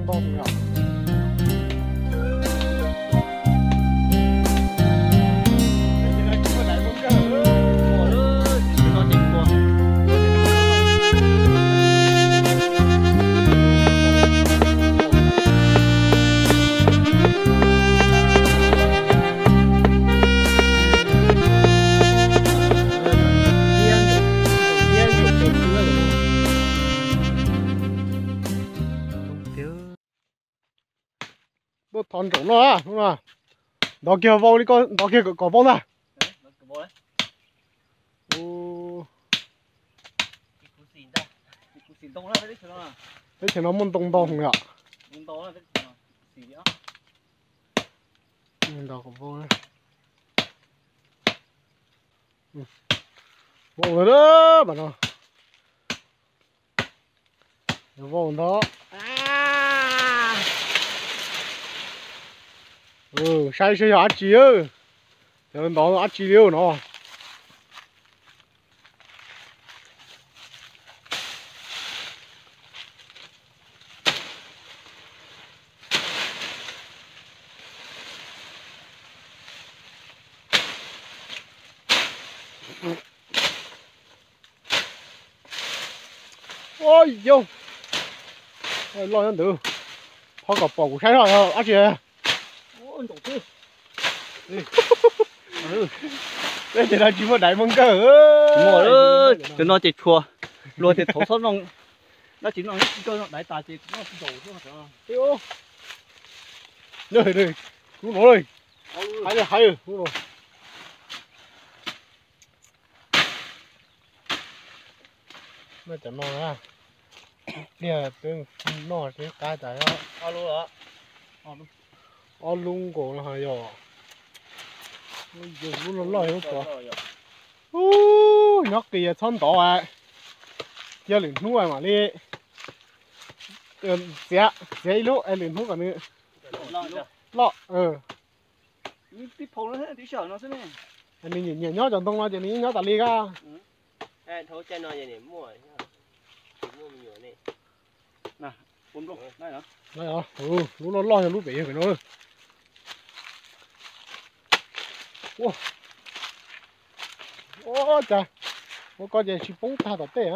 Tau yom. Tuaj thov nraum no, ntov kiag vau li ko, ntov kiag kom vau ntag. Teb chaws no muaj ntoo ntau heev yom. Ntov kom vau na. Vau lawm, mas no vau ntag. Saib saib yog dab tsi, cov ntov dab tsi li no. Ua yau, loj nyob ntawd. Qhov kom pom kuv saib no yog dab tsi? Peb ces no tsis muaj daiv muaj nkawj. Cov no ces tshua, luag tias thaum txhob noj dab tsi, noj daiv tas ces noj tsis nkaus. Lub no, hais lub no. Cov no na, pliag peb noj seb qab tas. Ob lub nkaus no yog, lub loj loj yog lub puas. Nyob qis txhob ntov, cia lwm hnub mam li txiav, txiav ib lub es lwm hnub kom nws loj. Nws nyiam nyob cov ntoo no ces nws yeej nyob tas li kab. Lub loj loj yog lub pem yog pem no. Ua cas ua ko ces tsis poob tag tom tej a.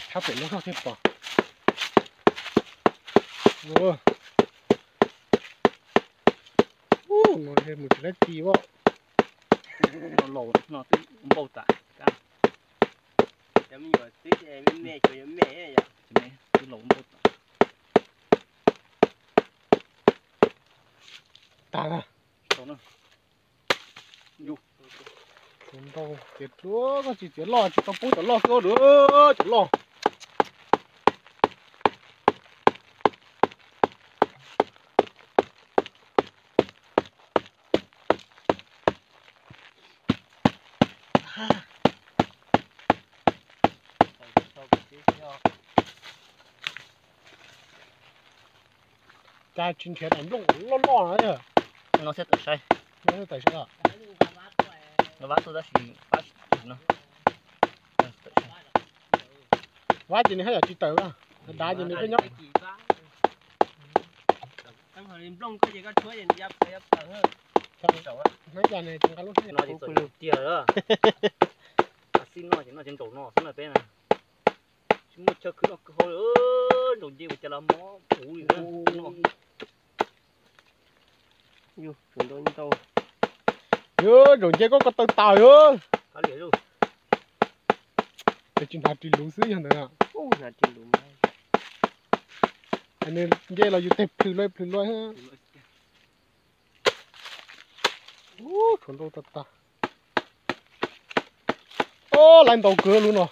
Tshab pem lub zog thiaj pom. Mus tsis dab tsi as. Laus no twb npau tas. Cov me nyuam twb me me, cov yuav me, twb laus npau tas. Tag na. Ntau ces tsuav koj tsis txiav loj, tsis tau poob cov loj xwb, cov loj. Cas tsis nrhiav daim nplooj loj loj no. No thiaj tawm saib. No thiaj tawm saib. Vab tuaj tab sis vab no. Vab ces nws haj yam tsis tawm, dav ces nws pheej nyob. Hnub cas nws tsis nqa lub hnab. Xib no ces noj cov nraum no xwb na peb na. Tsis muaj chaw khwv noj khwv haus li, nraum nce ua cas los mob huv li no. Nraum nce koj ko taw tas. Ces tsis hnav ris luv xwb yog ntawd. Nws nce los yus tes plhws luaj plhws luaj. Tshuav nrau tag tag. Laiv ntau kawg lub no.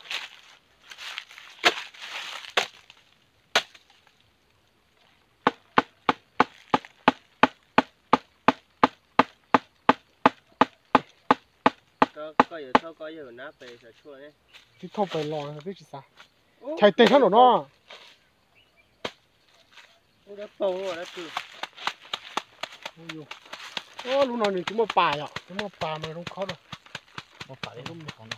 Twb thauj pais los twb tsis xav. Chais tes sab nraum no. Lub no nws tsis muaj pas yom, tsis muaj pas mas zoo khob no. Muaj pas li lub me qhov no.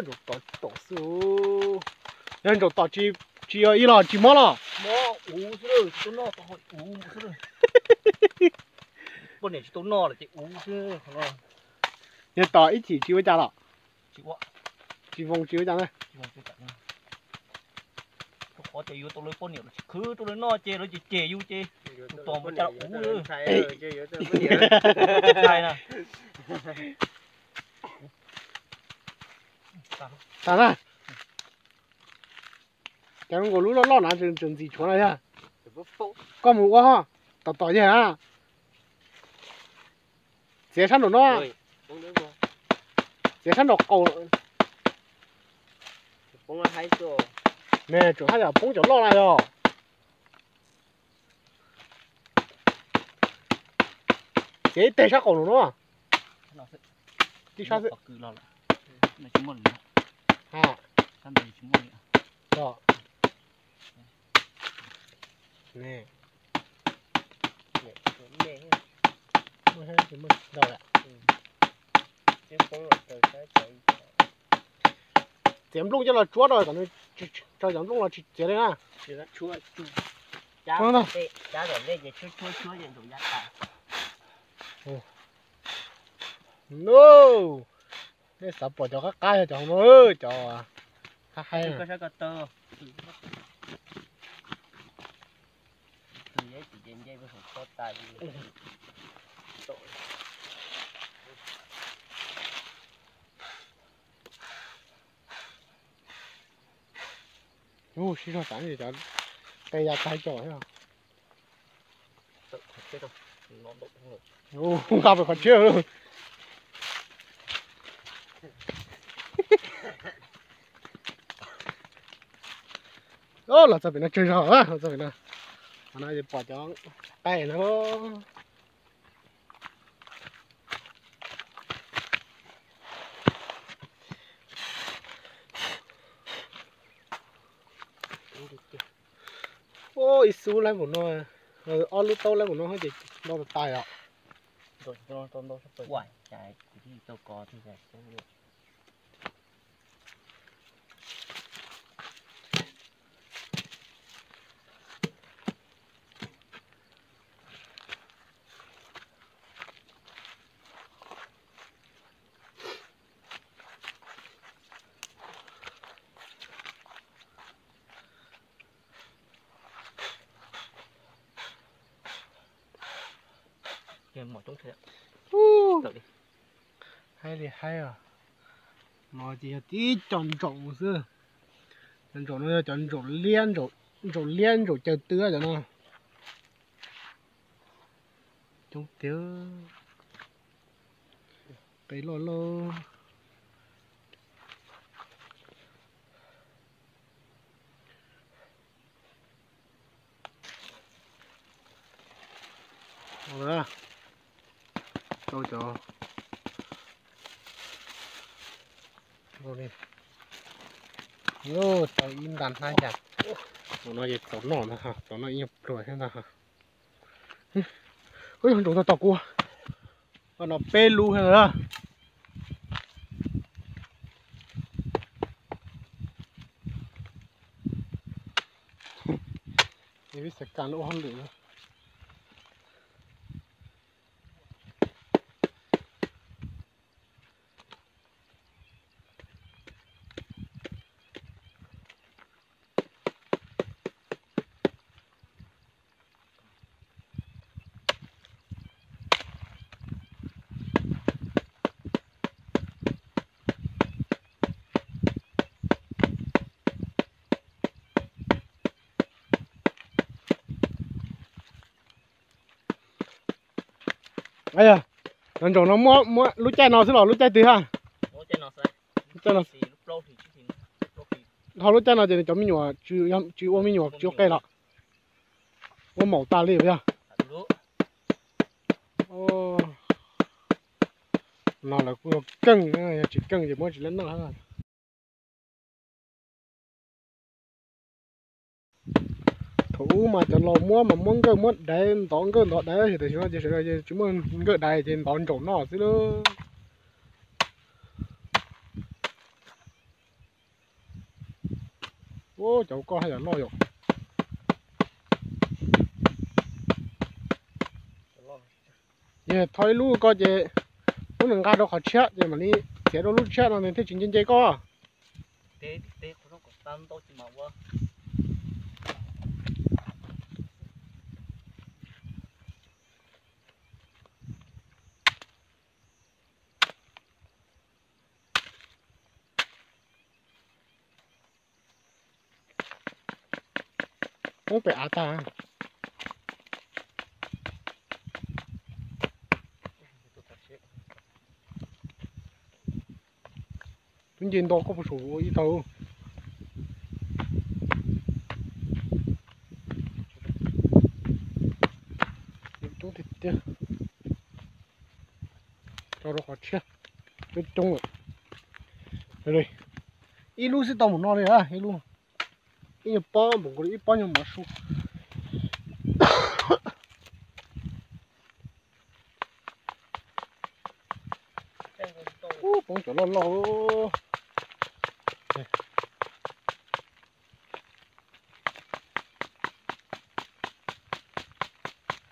Ntsaum tom tom xwb. Yog ntsaum tom tsis yog ib los tsis mob los? Yog tom ib chim tsis ua cas los? Tsis voo tsis ua cas na. Qhov tias yuav tau lawv poj niam los tsis khwv rau lawv noj ces lawv ces cem yus ces tus tos mus cas ub. Tas na. Cas nkaus lub loj loj na tseem ntxim tshuav no yog? Koj mus ua ho, tom tom yog na. Txiav sab nraum no, txiav sab nraum qaum. Me tsuas haj yam poob cov loj na yog. Txiav ib teg sab qaum nraum no. Ib sab xwb. Txiav nplooj coj los tsuab rau kom nws, rau cov nplooj los tsis txiav li na. No, nej xav pom cov qab qab yog cov no, cov qab haib. Ub, sib zog tas cov qe ya tag cov. Nqa pem qhov tshiab. Los txog pem no tsawg zog, los txog pem no. Qhov no pom cov qaib no. Ib xub laib npaum no, ob lub taub laib npaum no ces nto tas tas os. Haib li haib os. No ces yog tib co ntsaum xwb. Cov ntsaum no yog cov ntsaum liab, ntsaum liab ntsaum caws tw cov no. Coob tiag. Qe loj loj. Tau cov, tau ib nta hnab cas. Tus no ces txaus noj ntag, txaus noj ib nyuag pluag thiab ntag. Ntsaum tau tom kuv. No peb lub thiab na. Ib xav kas lub hauj lwm. Yog, cov ntsaum no muab lub caij no xwb los lub caij twg ha? Ho lub caij no ces nws cov me nyuam tsis ua me nyuam tsis ua qe los? Ua maum tas li puas yog? No lawv kuj yuav keej, yog tsis keej ces muab tsis lab noj. Thaum ub mas cov laus muab mas muab nkawj muab daiv ntov nkawj ntov daiv, tiam sis no ces sawv daws tsis muaj nkawj daiv ces ntov ntsaum noj xwb lawm. Ua cov koj haj yam loj yom. Yog tho ib lub ko ces lub nws nqa rau qhov tshiab ces mam li txiav rau lub tshiab no nws thiaj tsis nce nce koj. Poob pem av tag. Twb nce nto koj puas saum ua ib tag. Coob tiag tiag. Tso rau qhov tshiab. Coob coob lawm. Ib lub xwb tau mus no li a, ib lub. Ib nyuag pob npaum nkaus li ib pob nyuag mov su. Ub, poob cov loj loj.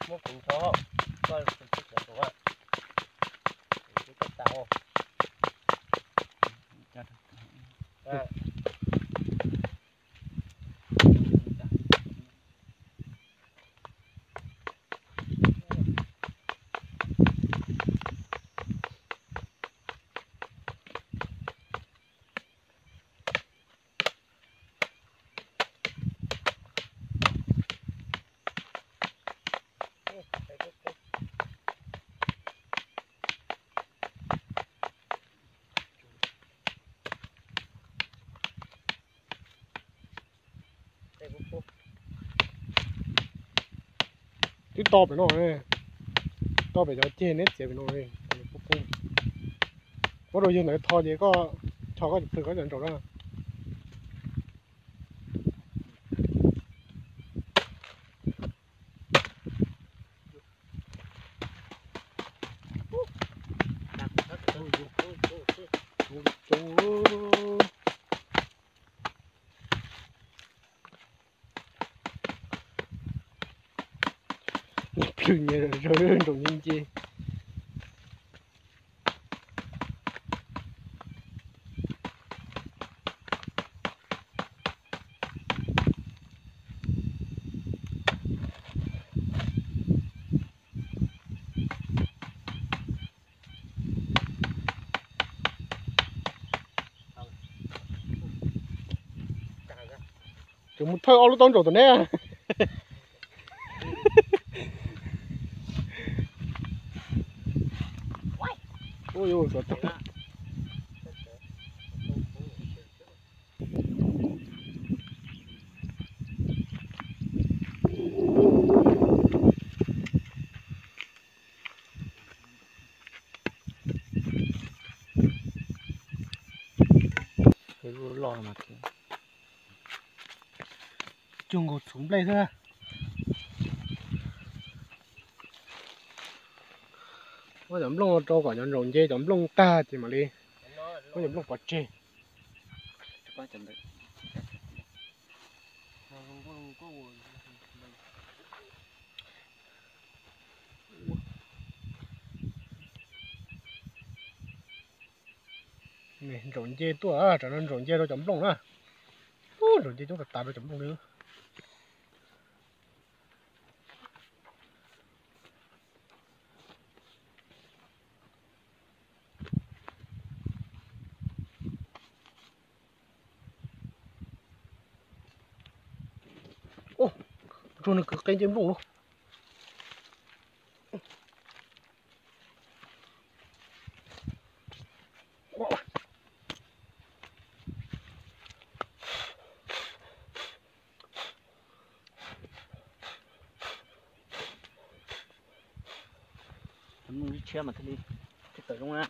Muab kuv nrho, koj kuv tsis cov kuv a. Kuv tsis tau. Twb to pem no, to pem cov ceg neb txiav pem no. Muab rau yawg ntawd tho ces koj tho koj cov plhws koj cov ntsaum na. Plhws nyias zawg nraum nce nce. Tseem mus thawj ob lub taub ntsaum tom neb. Ub, yuav ua xov tooj. Cuag nkaus txhuv nplej xwb. Muab cov nplooj rau kom cov ntsaum nce cov nplooj tag ces mam li muab cov nplooj pov tseg. Ntsaum nce tuaj, tsam no ntsaum nce rau cov nplooj na. Ub, ntsaum nce coob tas tas rau cov nplooj li. Ub, tsuag nws kwv qe nce nplooj lawm. Cov nplooj tshiab mas thiaj li, thiaj tawm zoo na.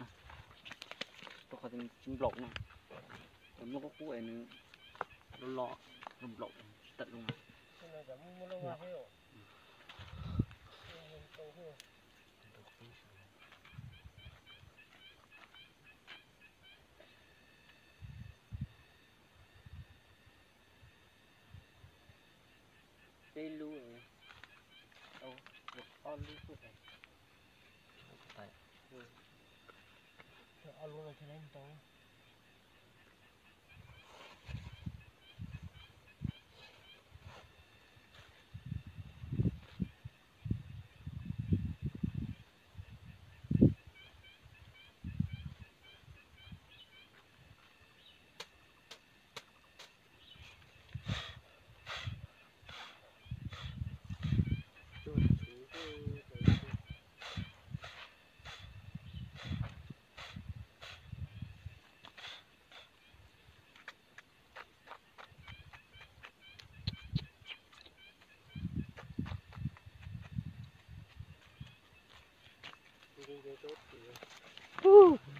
Rau qhov tsis nplaum na. Cov nplooj qub qub es nws los los nplaum tsis tawm zoo na. Ib lub, ob lub, ob lub.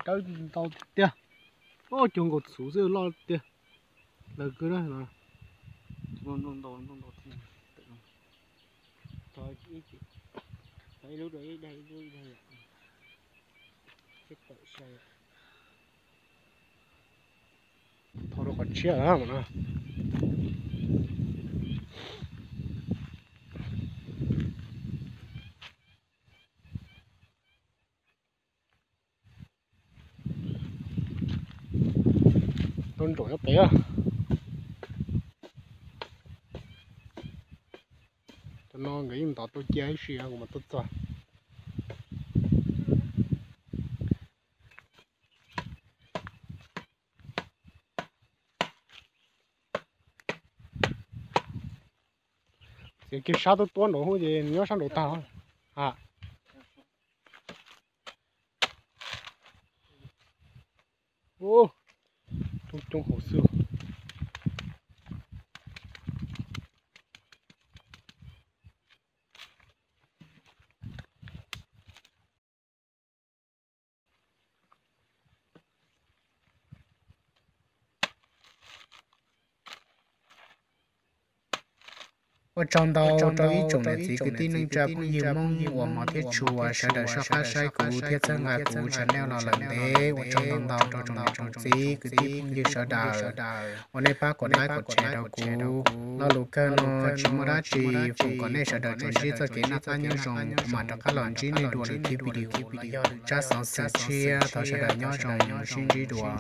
Dawb ntau tiag. Ob cuag nkaus txhuv xwb loj tiag. Lawv kwv na. Thau rau qhov tshiab lawm no. Tau ntsaum nyob pem. Cov no nkawd yeej ntov tau cia ib si kuv mam tuaj txog. Txiav kiag sab tuab tuab nraud hub ces nyob sab nraud tag. Ub, coob coob hauv xwb. Ua tsaug ntau rau ib tsoom niam txiv kwv tij neej tsa phooj ywg Hmoob uas hmov thiab tshua sawv daws soj qab saib kuv thiab txhawb nqa kuv channel los lawm ntev. Ua tsaug ntau ntau rau tsoom niam tsoom txiv kwv tij phooj ywg sawv daws uas nej pab kom like kom share rau kuv. Lo lus kawg no tsis muaj dab tsi, foom kom nej sawv daws tsuas ntsib txoj kev noj qab nyob zoo, kuv mam rov qab los ntsib nej dua lwm thib video uas yog lwm tsab xov xwm tshiab. Thov sawv daws nyob zoo, sib ntsib dua.